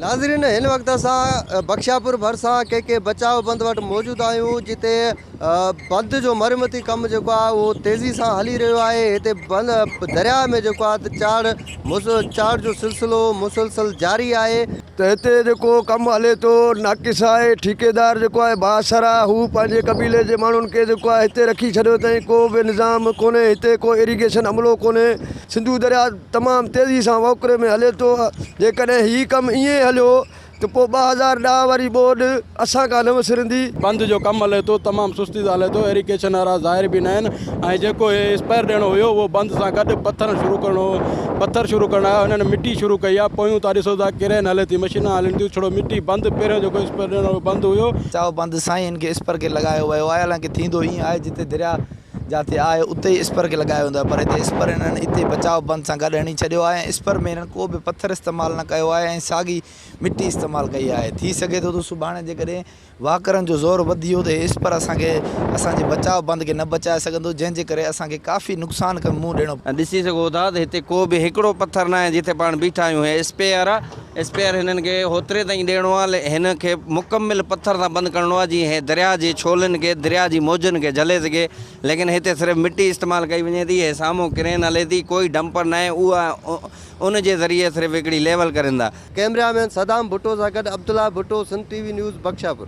ناظرين هن وقت اسان بخشاپور ڀرسان ڪي ڪي بچاء بند وٽ موجود آهيون جتي بند جو مرمتي ڪم جيڪو آهي اهو تيزي سان هلي رهيو آهي هتي بند درياء ۾ جيڪو آهي ته چاڙهه چاڙهه جو سلسلو مسلسل جاري آهي. ته هتي جيڪو ڪم هلي ٿو ناقص آهي ٺيڪيدار جيڪو آهي بااثر آهي هو پنهنجي قبيلي جي ماڻهن کي جيڪو آهي هتي رکي ڇڏيو اٿائين ڪو به نظام ڪونهي هتي ڪو ايريگيشن عملو ڪونهي سنڌو درياء تمام تيزي سان وهڪري ۾ هلي ٿو، جيڪڏهن هي ڪم ائين ئي هليو ته پوء 2010 واري ٻوڏ اسان کان نه وسرندي. بند جو ڪم هلي ٿو تمام سستي سان هلي ٿو ايريگيشن وارا ظاهر به نه آهن ۽ جيڪو هي اسپيئر ڏيڻو هيو اهو بند سان گڏ پٿر شروع ڪرڻو پٿر شروع ڪرڻا هيا هنن مٽي شروع ڪئي آهي پويون تان ڏسو ٿا ڪرين هلي ٿي مشينا هلن ٿيون ڇڙو مٽي بند پهريون جيڪو اسپيئر ڏيڻو هيو بند هيو. چاهو بند سائين هن کي اسپر کي لڳايو ويو آهي حالانڪه ٿيندو ائين آهي جتي درياء جاتي آهي اتي ئي اسپر کي لڳايو ويندو آهي پر هتي اسپر هنن اتي بچاء بند سان گڏ هڻي ڇڏيو آهي ۽ اسپر ۾ هنن ڪو به پٿر استعمال نه ڪيو آهي ۽ ساڳي مٽي استعمال ڪئي آهي ٿي سگهي ٿو ته سڀاڻي جيڪڏهن وهڪرن جو زور وڌي ويو ته هي اسپر اسان کي اسان جي بچاء بند کي نه بچائي سگهندو جنهن جي ڪري اسان کي ڪافي نقصان کي منهن ڏيڻو ڏسي سگهو ٿا ته هتي ڪو به هڪڙو پٿر ناهي جتي پاڻ بيٺا آهيون هي اسپيئر آهي اسپيئر هنن کي هوتري تائين ڏيڻو آهي هن کي مڪمل پٿر سان بند ڪرڻو آهي جيئن هي درياء جي ڇولين کي درياء جي موجن کي جهلي سگهي ليڪن هتي صرف مٽي استعمال ڪئي وڃي ٿي هي سامهون ڪرين هلي ٿي ڪوئي ڊمپر ناهي اها ان جي ذريعي صرف هڪڙي ليول ڪرين ٿا. ڪئميرا مين صدام ڀٽو سان گڏ Abdullah Bhutto, Sindh T V news, Bakhshapur.